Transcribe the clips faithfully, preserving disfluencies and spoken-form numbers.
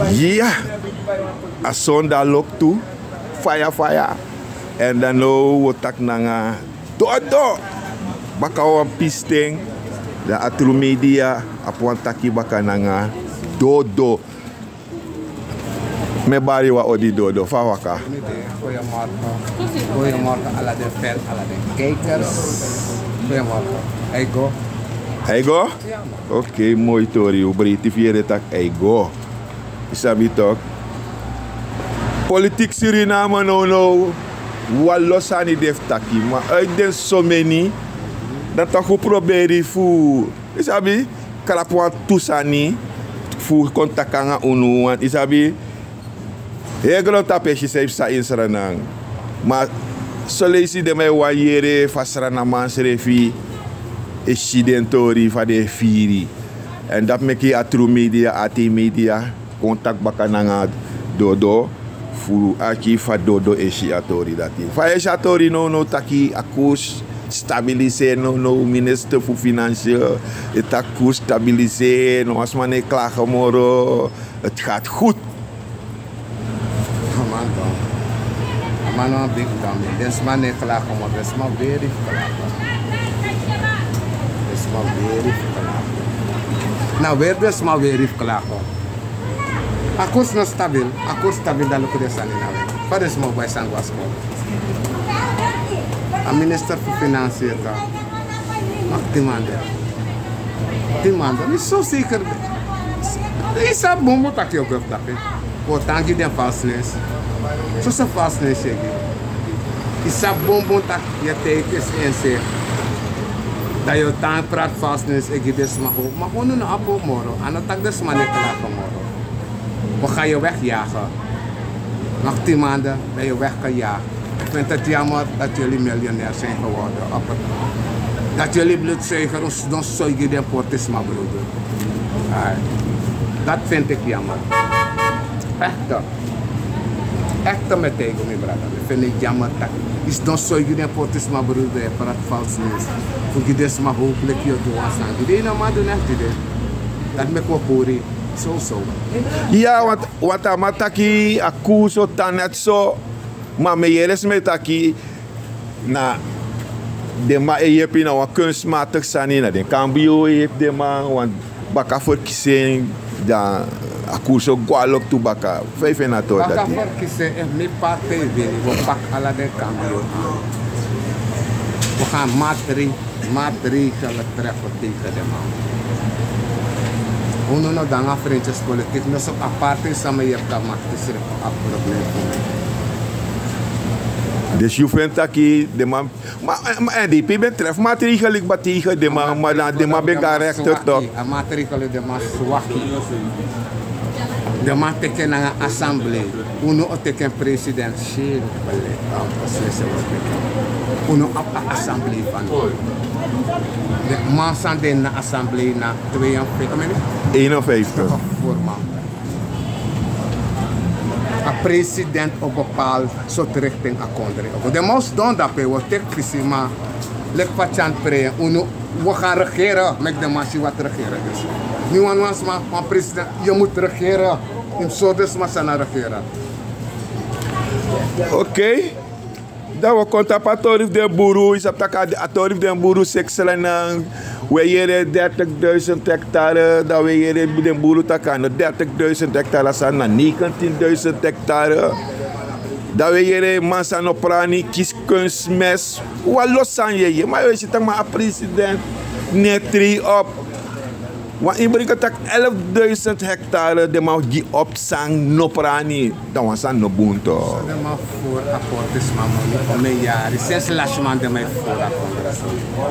Ya, a sonda loktu, faya faya. Èn dan now wi o taki nanga Dodo. Baka wan pisten, dan a tru media abi wan taki baka nanga Dodo. Mi e bari wan odi Dodo, fa a waka? Goedemorgen. Goedemorgen, ala den fan, ala den kijkers. Goedemorgen. A e go? A e go? Oké, moi tori, un breiti fu yere taki a e go. Yu sabi tok. Politiki Suriname nownow, wan lo sani de fu taki, ma uit den someni, dan tok un proberi fu, yu sabi, krapu wantu sani fu kon taki nanga unu, want yu sabi, heri grontapu e si san e psa ini Sranan. Ma son leisi den man e wani yere fa Srananman srefi e si den tori, fa den e firi. Èn dati meki a tru media, a tei media, kon taki baka nanga Dodo, fu aki fa Dodo e si a tori dati. Fa yu e si a tori nownow, taki a koers stabiliseer nownow, minister fu Financiën e taki koers stabiliseer, no wan sma no e klage moro, het gaat goed. A man don. A man no abi bigi don. Den sma no e klage moro, den sma weri fu klage. Den sma weri fu klage. Na weri den sma weri fu klage. A koers no stabil, a koers stabil, dan luku den sani na we. Fa den sma o bai sani go na skol? A minister fu Financiën e taki. Ma tin man de. Tin man de. Mi so zeker de. Yu sabi bunbun taki yu o gwe fu dape. Wi o tan gi den false news. Soso false news yu e gi? Yu sabi bunbun taki yu e teki S N C. Dan yu o tan prati false news e gi den sma hopu. Ma unu no abi hopu moro. A no taki den sma no e klage moro. We gaan je wegjagen. Nog tien maanden ben je weggejaagd. Ik vind het jammer dat jullie miljonair zijn geworden op het, dat jullie bloedzuiger un sidon soigi den portisma brudu. Ai, dat vind ik jammer. Echt. Echt, mi e taigi unu, mi brada. Mi feni yu jammer taki yu sidon soigi den portisma brudu, yu e prati false news. Fu gi den sma hopu leki yu o du wan sani. Di yu no man du neti de. Dati meki wi o puru yu. So so. Ya, want, want a man taki a koers o tan neti so. Ma mi e yere sma e taki na den man e yepi na wan kunstmatig sani, na den kambio e yepi den man, want baka ferkisi en, dan a koers o go a loktu baka. Fa yu feni a tori dati? Baka ferkisi en, efu mi partij wini, wi o paki ala den kambio. Wi o go na maatregel, maatregelen treffen tegen den man. Unu no de nanga vriendjespolitiek, no so a partij san mi e yepi kan makti srefi a probleem fu mi. Dus yu feni taki den man, ma, ma N D P ben tref maatregel, yu ben tegen den man, ma dan den man ben go na rechter toch. A maatregel, den man swaki. Den man teki en nanga assemblee. Unu o teki en presidentieel beleid. Unu abi a assemblee fu unu. Den man san de na assemblee na tweeënvijftig. Eenenvijftig. Voorman. A president o bepaal sortu richting a kondre. Den man o sidon dape, wi o teki fisi, ma leki fa Tyan Pree, unu, wi o go regeren, meki den man si wat regeren is. Mi wani wan sma, wan president, yu mus regeren. Yu mus sori den sma san na regeren. Oké. Dan wi o kon tapu a tori fu den buru, yu sabi taki a tori fu den buru seks lanan. Wi e yere dertigduizend hectare, dan wi e yere den buru taki a no dertigduizend hectare, a sani na negentienduizend hectare. Dan wi e yere man san no prani kisi kunstmest. Wan lo sani yu e yere, ma yu e si taki ma a president no e trei op. Wan inbreker taki elfduizend hectare den man gi op san no prani, dan wan sani no bun toch. So den man fufuru a portisma moni, omen yari, sensi lasiman den man e fufuru a portisma.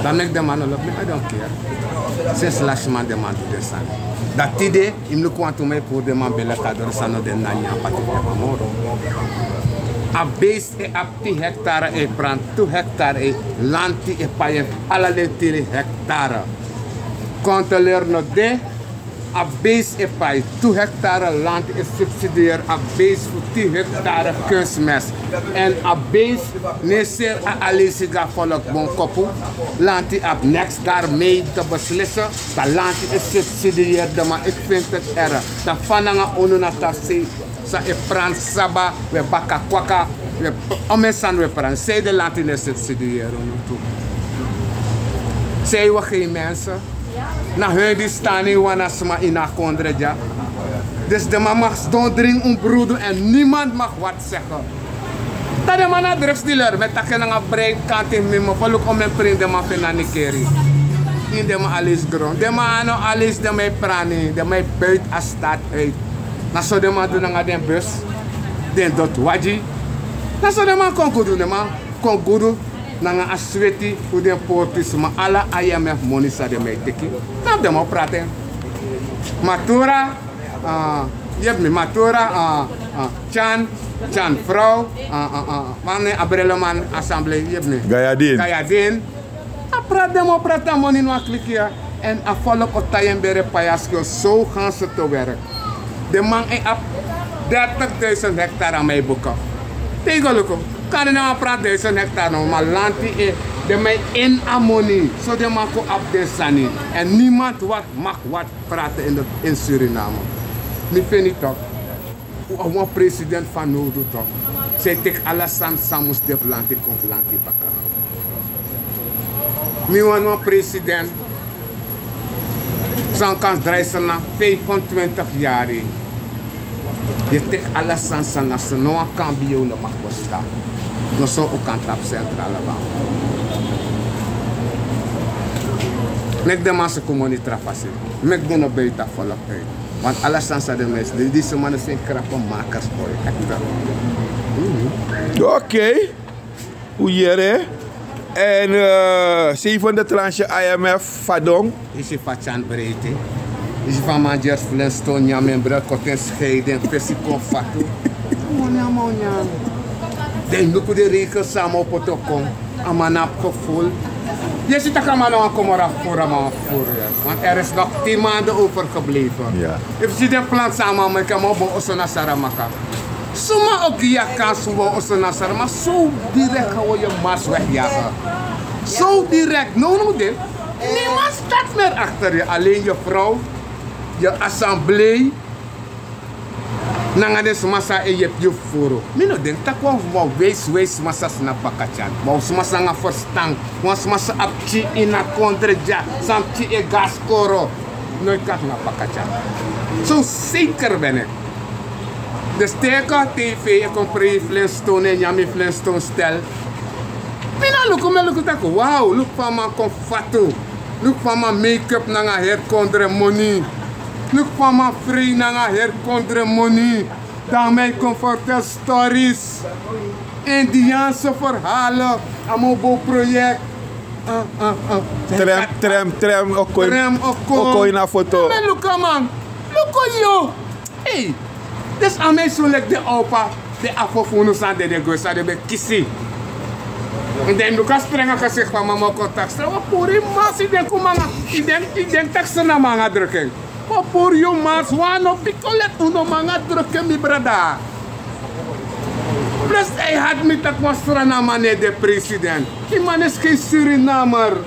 Dan meki den man no lobi, I don't care. Sensi lasiman den man du den sani. Dan tide, yu mus luku wantu man e puru den man bele kadoro san no de na nyan pati den man moro. A beest e abi tin hectare e pranti, tu hectare e lanti e pai en, ala den tin hectare. Controleur no de, A beis e pai, tu hektare lanti e subsidieri a beis fu tin hektare kunstmest. Èn a beis no e seri a alisi go na folok bonkopu. Lanti abi neks dari mei te beslisi. Dan lanti e subsidieri den man, ik vind het erg. Dan fa nanga unu na tarsei san e prani saba, we baka kwaka, we, omeni sani we prani, sei den lanti no e subsidieri unu tu. Sei we gen mense. Na hun di stan ini wan na sma ini a kondre dya. Dus den man mag sidon dringi un brudu èn niemand mag wat segi. Dan den man na drugsdealer, mi e taki en nanga breiti kanti, mi mofo luku omeni prin den man feni na Nikeri. Ini den man alisi gron, den man no alisi, den man e prani, den man e buiti a stad uit. Na so den man du nanga den bus, den doti wagi. Na so den man kon gudu, den man kon gudu nanga a sweti fu den portisma, ala I M F moni san den man e teki. Na den man o prati en. Matura, ah, yepi mi, Matura, ah, ah, Tyan, Tyan frow, ah, ah, ah, wan nen, a breleman, Assemblee, yepi mi. Gayadin. Gayadin. A prati, den man o prati a moni ini wan kliki ya. Èn a folok o tai en bere payaskin, so gaan ze te werk. Den man e abi dertigduizend hectare, a man e buka. Te yu go luku, kande den man prati duizend hectare no, ma lanti e, den man e ini a moni. So den man kon abi den sani. Èn niemand wat mag wat prati ini, ini Suriname. Mi feni tok, un abi wan president fanowdu tok, san e teki ala sani san mus de fu lanti kon fu lanti baka. Mi wani wan president san kan drai Sranan vijfentwintig yari. Yu e teki ala sani san na Sranan, no wan kambio no mag bestaan. No so un kan tapu Centraal Bank. Meki den man suku moni tra fasi. Meki den no buiti a folok uit. Want ala sani san den man e du, disi man na seni krapumakers boi. Echt wel. Mhm. Oké. Un yere. Èn, eh, zevende tranche I M F fadon. Yu si fa Tyan breiti. Yu si fa a man George Flintstone nyan en bril, koti en, skei den fesi kon fatu. A moni a man o nyan. Den luku den rekel san a man o poti kon. A man no abi gevoel. Yu e si taki a man na wan Comoro fufuru, a man wan fufuru, ya. Want er is nog tien maanden overgebleven. Ja. Efu yu si den plan san a man meki, a man o bow oso na Saramaka. Suma o gi yu a kans fu bow oso na Saramaka? So direct gaan we je mars wegjagen. Zo direct. No, no, dit. Niemand staat meer achter je. Alleen je vrouw, je Assemblee, nanga den sma san e yepi yu fufuru. Mi no denki taki wan, wan wijs, wijs sma sa knapu baka Tyan. Wan sma san nanga ferstan. Wan sma san abi pikin ini a kondre dya, san pikin e go na skoro. Noiti kan knapu baka Tyan. Zo zeker ben ik. Dus te yu e kon na tv, e kon prei Flintstone, e nyan mi Flintstone stel. Mi no luku, mi e luku taki, wow, luku fa a man kon fatu. Luku fa a man make-up nanga heri kondre moni. Luku fa a man frei nanga heri kondre moni. Dan a man e kon fertel stories. Indiaanse verhalen. A man o bow project. Ah, ah, ah. Tram, tram, tram, o kon. Tram o kon. O kon ini a foto. Mi e luku a man. Luku yu. Ei, dus a man e sori leki den opa, den afo fu unu san dede gwe, san den ben kisi. Dan yu luku a strengi gezicht fu a man, mi o kon taki strengi. Wi o puru yu mars, yu denki un man nanga, yu denki, yu denki taki Sranan man nanga druk en. Wi o puru yu mars, wi no piki leti, un no man nanga druk en, mi brada. Plus a e hati mi taki wan Sranan man no e de president. Yu man no e ski Surinamer.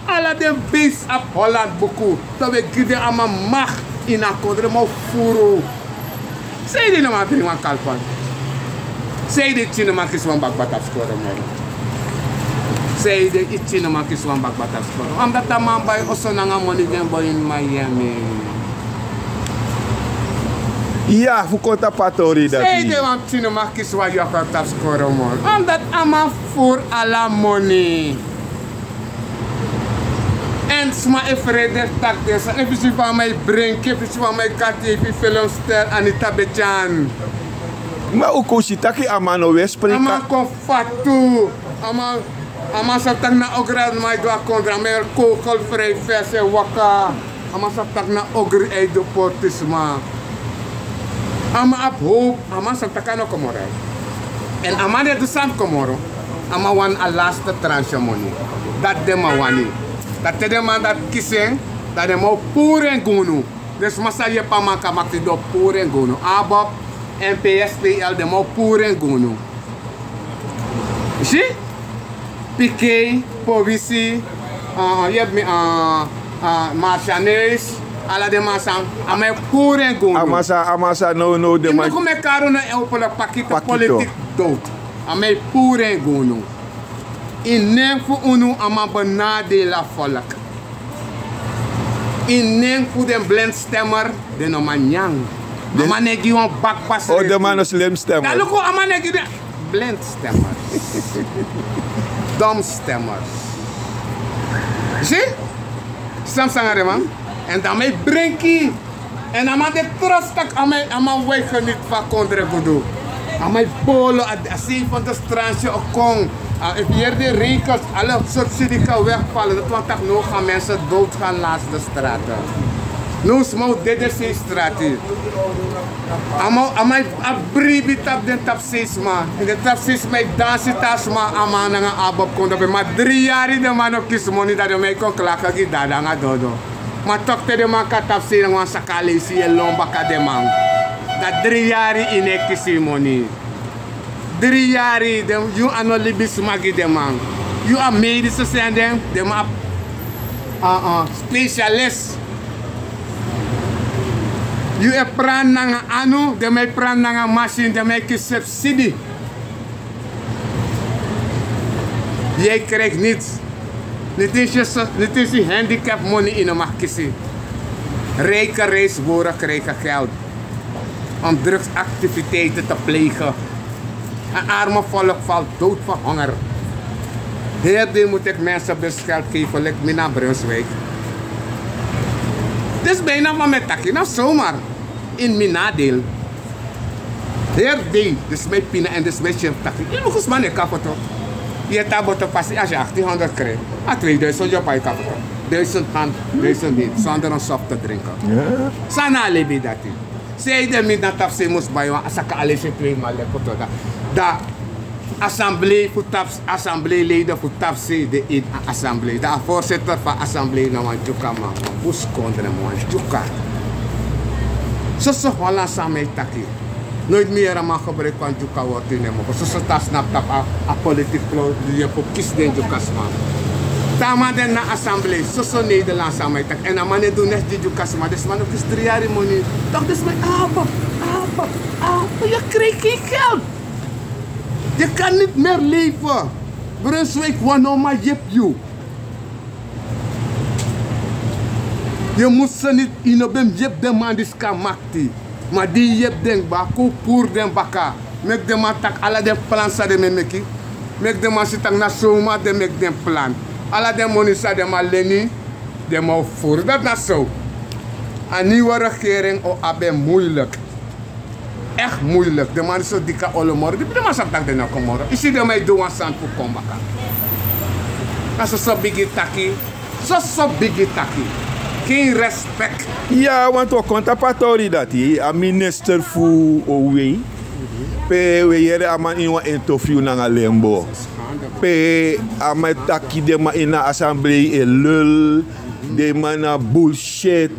Ala den beest abi Holland buku. Dan wi e gi den a man macht ini a kondre, mi o fufuru. Sanede yu no man dringi wan kalpan? Sanede yu pikin no man kisi wan bakba tapu skoro moro? Sanede yu pikin no man kisi wan bakba tapu skoro? Omdat a man bai oso nanga moni gi en boi ini Miami. Ya, fu kon tapu a tori dati. Sanede wan pikin no man kisi wan yokro tapu skoro moro? Omdat a man fufuru ala moni. Èn sma e frede taki den sani. Efu yu si fa a man e brenki, efu yu si fa a man e kati, efu yu filmster Anita Betyan. Ma un kon si taki a man no wespri. A man kon fatu. A man, a man sa taki na ogri, a man e du a kondre, a man e kogelfrei fesi e waka. A man sa taki na ogri e du portisma. A man abi howpu, a man sa taki a no Komoro. Èn a man di e du sani fu Komoro, a man wani a laste tranche moni. Dati den man wani. Dati te den man dati kisi en, dan den man o puru en gi unu. Den sma sa yepi a man kon na makti, den o puru en gi unu. Abob, M P S T L, den man o puru en gi unu. Yu si? Pikei, Powisi, yepi mi, Marcianeus, ala den man san, a man e puru en gi unu. A man sa, a man sa, no, no, den man. Yu luku mi e kari unu en opo, pakito, politik dowtu. A man e puru en gi unu. In nen fu unu a man benadeli a volk. In nen fu den blendstemmer, den no man nyan. A man no e gi wan bakpasi. O, den man no slim stemmer. Dan luku, a man no e gi den blendstemmer. Domstemmer. Si? San mi e sani nanga den man? Èn dan mi e brenki. Èn a man de trots taki a man, a man wei geniet fu a kondre gudu. A man e polo, a, a zevende strandje o kon. A, efu yu yere den rekens, ala subsidie kan wegvallen. Dati wani taki now gaan mensen doodgaan langs de straten. Now sma o dede seistra. A man, a man abi bribi tapu den tapseisma. Èn den tapseisma e dansi tapu a sma, a man nanga Abob kon dape. Ma dri yari den man no kisi moni, dan den man e kon klaka gi dada nanga dodo. Ma toch te den man kon na tapsei nanga wan saka aleisi, yu e lon baka den man. Dan dri yari yu no e kisi moni. Dri yari, den, yu a no libisma gi den man. Yu a medische sani, den, den man a, a, a, specialist. Yu e prani nanga anu, den man e prani nanga masin, den man e kisi subsidie. Jij krijgt niets. Niet eens je, niet eens je handicapmoni yu no mag kisi. Rijke reisboeren krijgen geld om drugsactiviteiten te plegen. Een arme volk valt dood van honger. Heel die moet ik mensen busgeld geven, lik mi na Brunswijk. Dit is bijna van mijn taki, nou zomaar. In mi nadeel. Heri dei, den sma e pina èn den sma e seri taki. Yu luku sma no e kon na foto. Yu e tan na boto pasi, a si achttien honderd kre. A tweeduizend yu o pai kon na foto. Duizend hand, duizend niet, zonder een sop te drinken. San na a libi dati? Sei den mi na tapsei mus bai wan saka aleisi, twee man leki foto dati. Dan assemblee fu taps, assembleeleden fu tapsei de ini a assemblee. Dan a voorzitter fu a assemblee na wan Dyukaman, wan buskondreman, wan Dyuka. Soso Holland san mi e taki. Nooit mi yere a man gebruik wan Dyuka wortu ini en mofo. Soso tan snap tapu a, a politiek pro, di yu e fu kisi den Dyukasma. Te a man de na assemblee, soso Nederland san mi e taki. Èn a man no e du neks gi Dyukasma, den sma no kisi dri yari moni. Toch den sma e, ah, papa, ah, papa, ah, papa, yu e krijg geen geld. Yu kan niet meer leven. Brunswijk wani wan man yepi yu. Yu mus seni, yu no ben mus yepi den man disi kon na makti. Ma di yu yepi den kba, kon puru den baka. Meki den man taki ala den plan san den e meki. Meki den man si taki na so mati den meki den plan. Ala den moni san den man leni, den man o furu. Dati na so. A nieuwe regering o abi en moeilijk. Echt moeilijk. Den man disi o diki a olo moro. Di den man sabi taki den no kon moro. Yu si den man e du wan sani fu kon baka. Na soso bigi taki. Soso bigi taki. Geen respect. Ya, want wi o kon tapu a tori dati. A minister fu O W. Pe wi e yere a man ini wan interview nanga Lembo. Pe a man e taki den man ini a assemblee e lul. Den man na bullshit.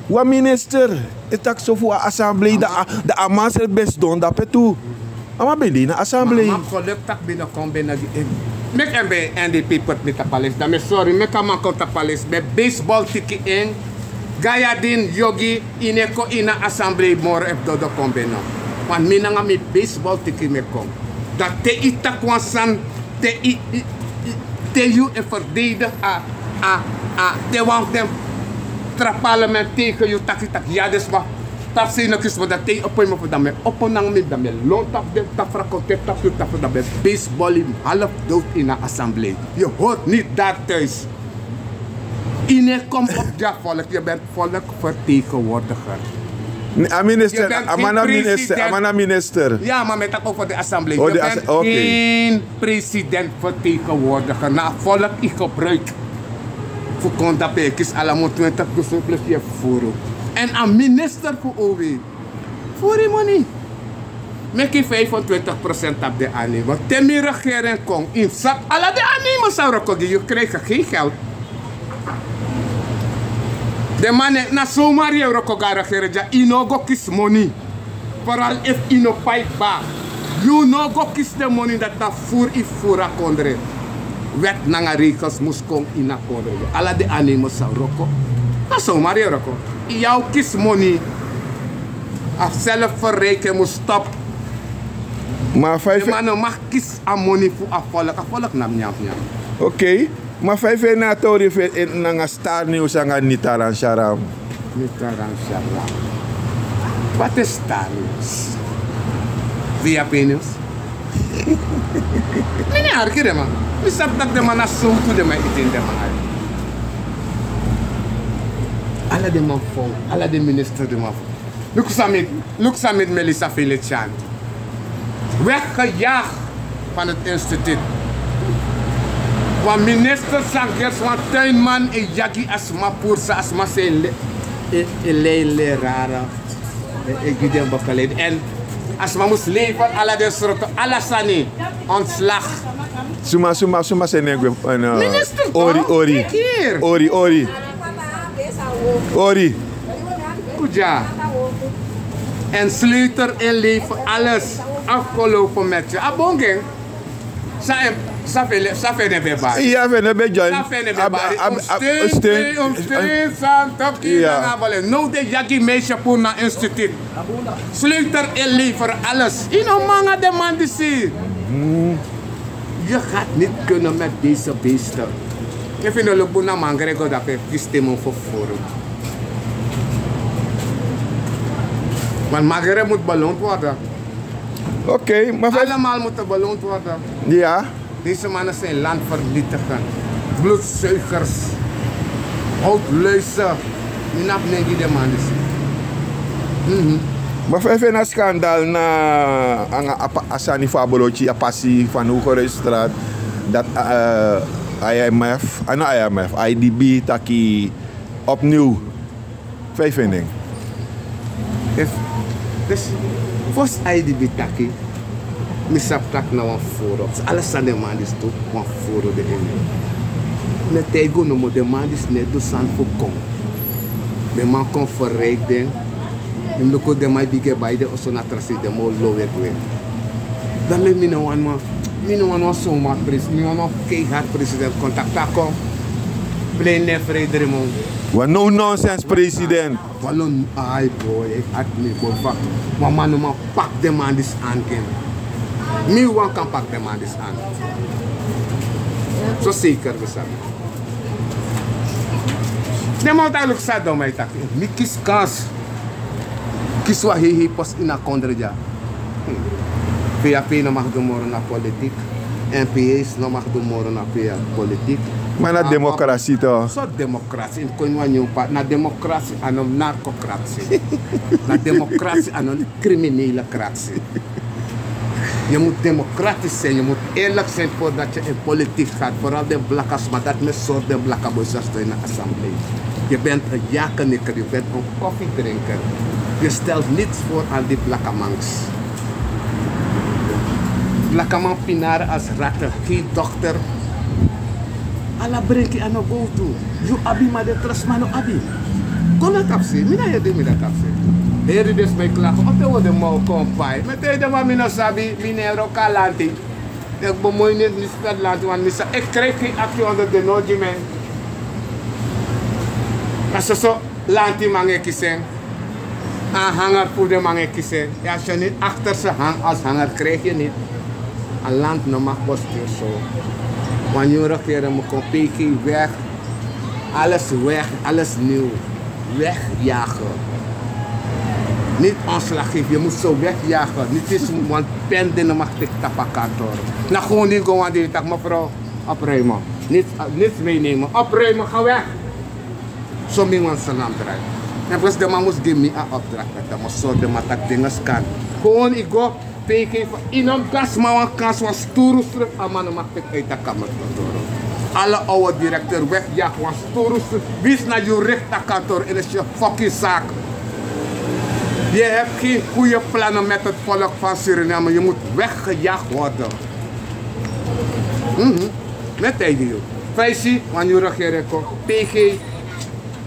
Wan minister e taki so fu a assemblee, dan a, dan a man srefi ben sidon dape tu. A man ben de ini a assemblee. Ma a man geluk taki mi no kon bini gi en. Meki en ben, N D P poti mi tapu a lijst, dan mi e sori, meki a man kon tapu a lijst. Mi e baseball tiki en. Gayadin, Yogi, yu no e kon ini a assemblee moro efu Dodo kon bini. Want mi nanga mi baseball tiki mi e kon. Dan te yu taki wan sani, te yu, yu, yu, te yu e verdedig a, a, a, te wan fu den tra parlement tegen yu taki, taki ya, den sma, tapsei no kisi mi, dan te yu opo yu mofo, dan mi e opo nanga mi, dan mi e lon tapu den, tapu frakon te tapu yu tapu, dan mi e baseball yu half dood ini a assemblee. Yu hoort niet daar thuis. Yu no e kom op gi a volk, yu ben volkvertegenwoordiger. A minister, a man na minister, a man na minister. Ya, ma mi e taki over de assemblee. Yu ben geen presidentvertegenwoordiger. Na a volk yu gebruik. Fu kon dape, kisi ala mun twintig dusun plus yu e fufuru. Èn a minister fu O W. Fufuru yu moni. Meki vijfentwintig procent tapu den aannemer. Te mi regering kon, yu sabi ala den aannemer san wroko gi yu, krijg geen geld. Den man ne na somari yu e wroko go na regeri dya. Yu no o go kisi moni. Foral efu yu no pai kba. Yu no o go kisi den moni dati na furu yu fu furu a kondre. Wet nanga reikels mus kon ini a kondre dya. Ala den animals sa wroko. Na somari yu e wroko. Yu o kisi moni. A self ferreike mus stop. Ma fa yu feni a moni fu a folk a folk na mi nyan fu nyan. Okei. Ma fa yu feni a tori fu en nanga starnius nanga nitaran sharam? Nitaran sharam. Wat is starnius? Via penius. Mi ne arki den man. Mi sabi tak' den man na sowtu den man iti ini den man. Ala den man fon ala den minister den man fon. Luku san miti melisa felician. Weggejaag van het instituut. Wan minister sangers wan tuinman e yagi a sma pursa a sma se e lei lerara. E gi den begeleid en a sma mus lever ala den sroto ala sani. Ontslag. Suma suma suma seni en gwe. Ori ori. Ori ori. Ori. Kudya. En sleutel en leven alles. Afgelopen met je abongen. Sa en sa fene ben bari. Iya fene ben join. Sa fene ben bari. Omsteun omsteun san toki nanga bale no de yagi meisje pun na instituut. Sleutel en leven alles ino manga de man disi. Je gaat niet kunnen met deze beesten. Efu yu no luku bun na mangere go dape kisi te mun fu furu. Want mangere moet beloond worden. Oké maar. Allemaal moeten beloond worden. Ja. Deze mannen zijn landvernietigend. Bloedzuigers. Houtluizen. Yu no abi nen gi den man disi. Ma fa yu feni a skandal na anga a sani fu a boloki a pasi fan hogeruisstraat dati imf a no imf idb taki opniw? Fa yu feni en? Fosi idb taki mi sabi tak' na wan furu ala sani den man disi du wan furu de ini. Ne taigo nomo den man disi no e du sani fu kon. Den man kon ferreik den. Mi luku den man e bigin e bai den oso na tra sei den man o low e gwe. Dan meki mi no wani wan mi no wani wan somar president mi wani wan keihard president kon taki tak' kon. Plein ne frederiman. Wan no nonsens president. Wan no ai boi e ati mi boi fa wan man no man paki den man disi an gi mi. Mi wan kan paki den man disi an. So seker mi sabi. Den man o taki luku san a don man e taki mi kisi kans. Kisi wan heihei post ini a kondre dya. P A P no mag du moro na politik. N P S no mag du moro na politik. Ma na demokrasi to. So demokrasi ini kon ini wan nyun pati na demokrasi a no narkokrasi. Na demokrasi a no kriminele kraksi. Yu mus demokratis sin yu mus eerlik sin fordat yu in politik gat foral den blaka sma dati mi e sori den blaka boi san ston ini a asamblei. Yu bent en yakeniker yu bent en kofidrinker. Yu stelt nits for an di blakamangs. Blakaman pinari as rate. Gen dokter. Ala brenki a no go tu. Yu abi ma den tra sma no abi. Kon na tapsi mi na yedi mi na tapsi. Heri den sma e klaki ote wo den man o kon pai mi e taigi den man mi no sabi. Mi no e wroko na lanti. Den kbo moi neti mi sika di lanti wani mi sa e kreki aki ondro den no gi mi. A soso lanti manga e kisi en. A hanger fu den manga e kisi en. Yu a si en niti akter se hang as hanger kregi yu niti. A lanti no maki bostiri so. Wan nyun regeri mus kon peki yu wek. Ales wek ales niw. Wek yage. Niti onslagi fu yu mus so wek yage niti isi wan pen den no maki teki tapu a kantor. Na gowni go wan diri tak' mefrow. Opruimen. Niti mei nemi opruimen ga wek. So mi wan salam drai. En plus den man mus gi mi a opdrakt dati dan mus sori den man tak' dinges kan. Gowni go. Peki fu yu no mus gi a sma wan kansi wan sturu srif a man no maki teki uiti a kamer. Ala owe direkter wek yagi wan sturu srif. Wisi na yu rikti a kantor ini si yu foki saki. Yu hebi gen guye plannen met het volk fan suriname yu mus wek geyagi worden. Mi e taigi yu. Fa yu si wan nyun regeri e kon peki.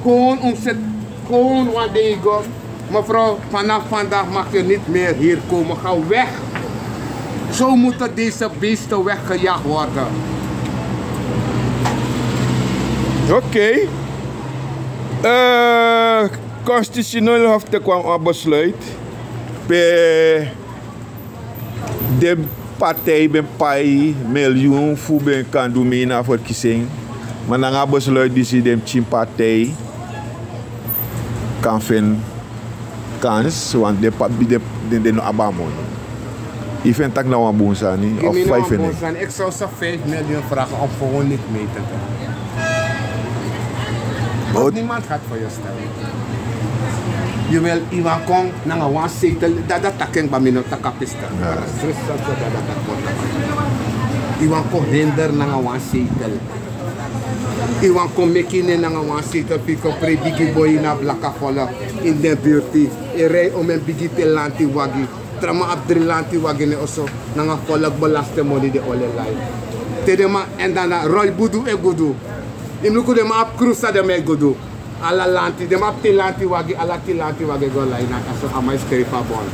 Gewoon omzet, gewoon wan dego. Mevrouw, vanaf vandaag mag je niet meer hier komen. Ga weg. Zo moeten deze beesten weggejaagd worden. Oké. Eh, Constitutioneel Hof teki wan besluit pe den partij ben pai miljoen fu ben kan du mee na verkiezing. Maar nanga besluit disi den pikin partij kan fen kans, want den pa- den den no abi a moni. Yu fen taki na wan bun sani of fa yu fen en? Ik zou ze vijf miljoen vragen om gewoon niet mee te doen. Want niemand gaat voor je stemmen. Je wil iemand kon nanga wan zetel, dada taki en, maar mi no taki a pista. Dada taki. Iwan kon hinder nanga wan zetel. Iwan kon meki nen nanga wan zetel, fu kon prei bigi boi na blaka volk in den birti. E rei om en bigi te lanti wagi. Tra man abi dri lanti wagi ne oso, nanga volk belastingmoni de oli e lai. Te den man, en dan na roi budu e gudu. Yu mus luku den man abi krusa den man e gudu. Ala lanti, den man abi tin lanti wagi, ala tin lanti wagi e go lai na kaso, a man e skrijfi a bon.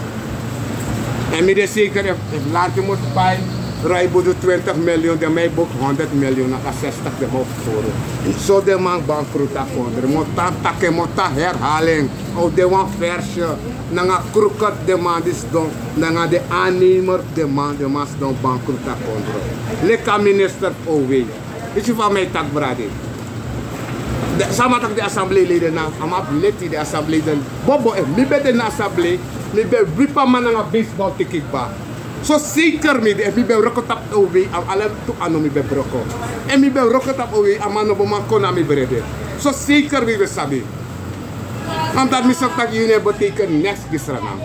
En mi de zeker efu, efu lanti mus pai, roi budu twintig miljoen, den man e boek honderd miljoen, nanga zestig den man o fufuru. So den man bankroet a kondre, mi o tan taki en, mi o tan herhaling. Of den wan versie, nanga kroeket den man di sidon, nanga den aannemer den man, den man sidon bankroet a kondre. Leki a minister fu O W. Yu si fa mi e taki, brada. Den, sama taki den assembleeleden na, a man abi leti, den assembleeleden. Bobo, efu mi ben de na assemblee, mi ben wipi a man nanga baseball tiki kba. So zeker mi de, efu mi ben wroko tapu O W, a ala tu anu mi ben broko. Efu mi ben wroko tapu O W, a man no bo man kon na mi brede. So zeker mi ben sabi. Omdat mi sabi taki yu no e beteken niks gi Sranan.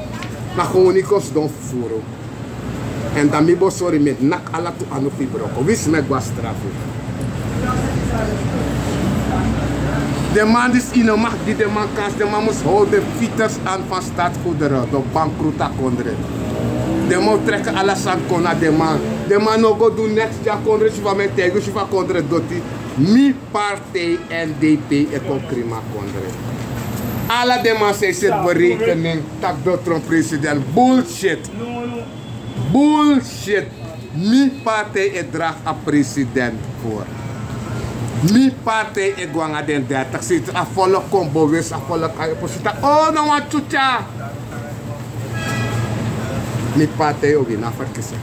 Na gewoon yu kon sidon fufuru. En dan mi bo sori, mi e naki ala tu anu fu yu broko. Winsi mi e go na strafu. Den man disi, yu no mag gi den man kans, den man mus hori den fiters an van staatgoederen, den bankroet a kondre. Den man o treki ala sani kon na den man. Den man no go du niks gi a kondre, si fa mi e taigi yu, si fa kondre doti. Mi partij N D P e kon krimi a kondre. Ala den man san e seti berekening taki den o tron president. Bullshit. Bullshit. Mi partij e dragi a president voor. Mi partij e go nanga den dertig zetel. A volk kon bewust, a volk e posita. Oh, na wan tyutya. Mi partij o wini a verkiezing.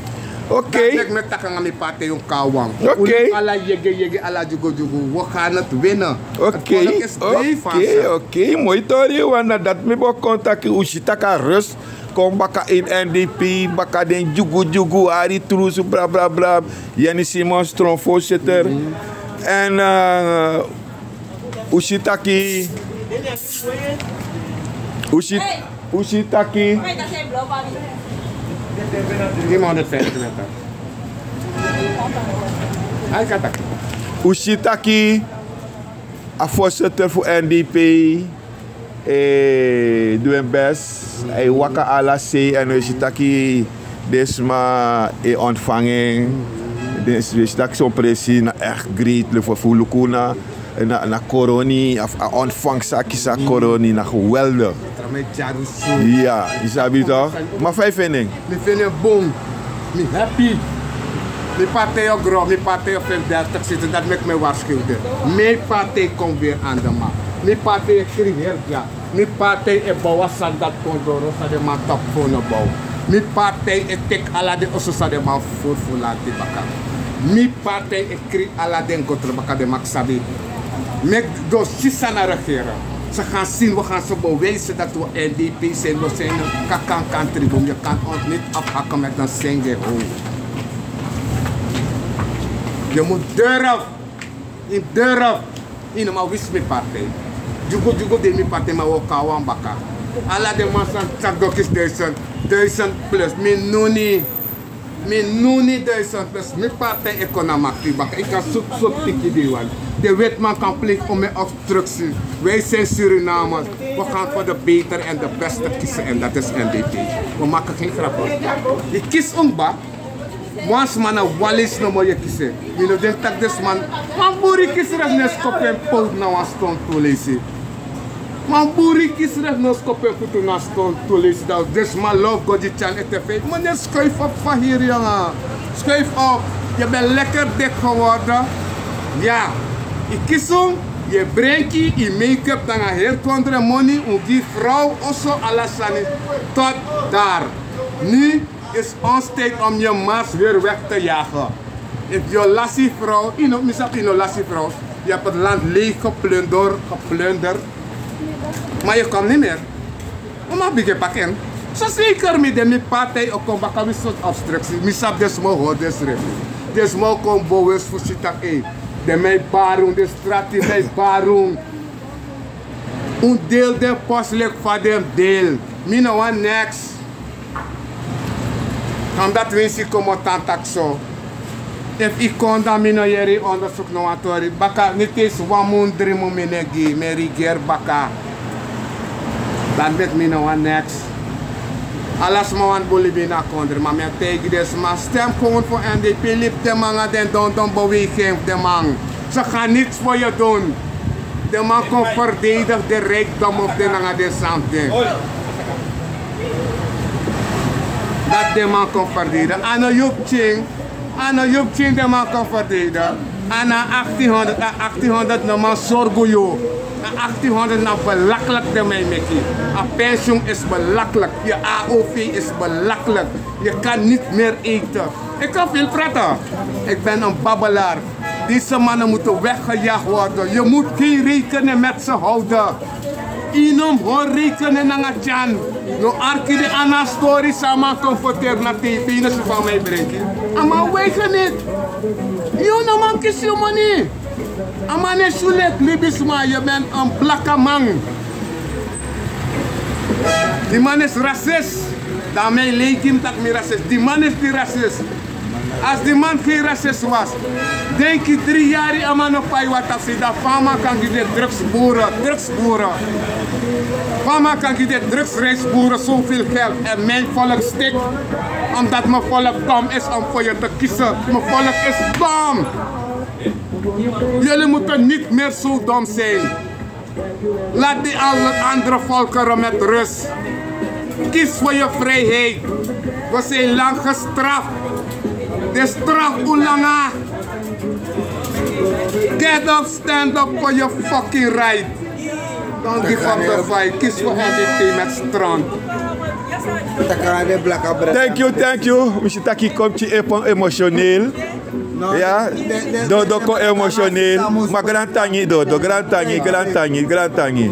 Oké. Dati meki mi e taki nanga mi partij, un kon na wan. Oké. Ala yege yege, ala dyugu dyugu, we gaan het winnen. Oké. Het volk is blij van ze. Oké, moi tori, want na dati mi bo kon taki, un si taki a rust kon baka ini N D P, baka den dyugu dyugu, hari trusu, bla bla bla. Yeni Simon, strong voorzitter. En, eh, un si taki, un si, un si taki, un si taki a voorzitter fu N D P e du en best. A e waka ala sei, en un e si taki den sma e ontvangen. Den, un e si taki son presi na echt great level. Fu luku na, na, na koroni, of a ontvangst san a kisi a koroni, na geweldig. Ya, yu sabi toch? Ma fa yu feni en? Mi feni en bun. Mi happy. Mi partij o grow, mi partij o feni dertig zetel, dati meki mi e waarschuw den. Mi partij komt weer aan de macht. Mi partij e creëer dya. Mi partij e bow a sani dati kon doro san den man tapu fu no bow. Mi partij e teki ala den oso san den man fufuru fu lanti baka. Mi partij e kri ala den gotro baka, den man sabi. Meki den o si san na regeren. Ze gaan zien, we gaan ze bewijzen dat we N D P zijn. We zijn een kakankantriboom. Je kan ons niet afhakken met een single hoe. Je moet durf. Yu durf. Yu no man wisi mi partij. Dyugu dyugu de mi partij, ma wi o kon na wan baka. Ala den man san taki den o kisi duizend, duizend plus. Mi nuni. Mi nuni duizend plus. Mi partij e kon na makti baka. Yu kan sutu sutu tiki di wan. De witman kan pleeg om en obstructie. Wij zijn Surinamers. We gaan voor de beter en de beste kiezen en dat is N D P. We maken geen grappen. Yu kisi un kba. Wan sma na wan leisi nomo yu e kisi. Yu no denki taki den sma, wan bun kisi, den no e skopu en pout na wan stontu leisi. Man buri kisi srefi no skopu en futu na ston tu leisi dan den sma lofu go gi tyan ete fei. Meneer, schuif op van hier, jongen. Schuif op. Je bent lekker dik geworden. Ya. Yu kisi un, yu e brenki, yu make-up nanga heri kondre moni, un gi frow, oso, ala sani. Tot daar. Nu is ons tijd om je mars weer weg te jagen. Efu yu o lasi frow, yu no, mi sabi yu no lasi frow. Yu hebt het land leeg geplunderd, geplunderd. Maar je komt niet meer. Mama bigin paki en. So zeker mi de, mi partij o kon baka, wi sort obstructie. Mi sabi den sma o hori densrefi. Den sma o kon bewust fu si taki, ei, den man e bari un, den strati man e bari un. Un deel den post leki fa den mus deel. Mi no wani neks. Omdat winsi komoto tan taki so. Efu yu kon dan mi no yere yu onderzoek no wan tori. Baka niti eens wan mun dri mun mi no e gi, mi e regeer baka. Dan meki mi no wani neks. Ala sma wani bun libi ini a kondre, ma mi e taigi den sma, stem gewoon voor N D P, libi den man nanga den dondon beweging fu den man. Ze gaan niks voor je doen. Den man kon verdedig den rijkdom of den nanga den something. Dati den man kon verdedig. A no yu pikin, a no yu pikin den man kon verdedig. A na achttien honderd, a achttien honderd no man sorgu yu. A achttien honderd na belachelijk den man e meki. A pensioen is belachelijk. Je A O V is belachelijk. Je kan niet meer eten. Ik kan veel praten. Ik ben een babbelaar. Deze mannen moeten weggejaagd worden. Je moet geen rekening met ze houden. Yu no mus hori rekening nanga tyan. No arki den, a na stori san a man kon ferteri na T V, yu no si fa a man e brenki. A man weigert niet. Yu no man kisi yu moni. A man no e si yu leki libisma, je bent een blakaman. Di man is racist. Dan mi e leiki mi taki mi racist. Di man is di racist. Als di man geen racist was, denk yu dri yari a man no pai water fu sidon, fa a man kan gi den drugsboeren, drugsboeren. Fa a man kan gi den drugsreisboeren zoveel geld en mijn volk stik, omdat mijn volk dom is om voor je te kiezen. Mijn volk is dom. Jullie moeten niet meer zo dom zijn. Laat die alle andere volkeren met rust. Kies voor je vrijheid. We zijn lang gestraft. De straf oelanga. Get up, stand up for your fucking right. Don't give up the fight. Kies voor N D P met strand. Thank you, thank you. Mi si taki kon pikin emotioneel. Ya, dodo kon emotioneel. Ma grantangi dodo, grantangi, grantangi, grantangi.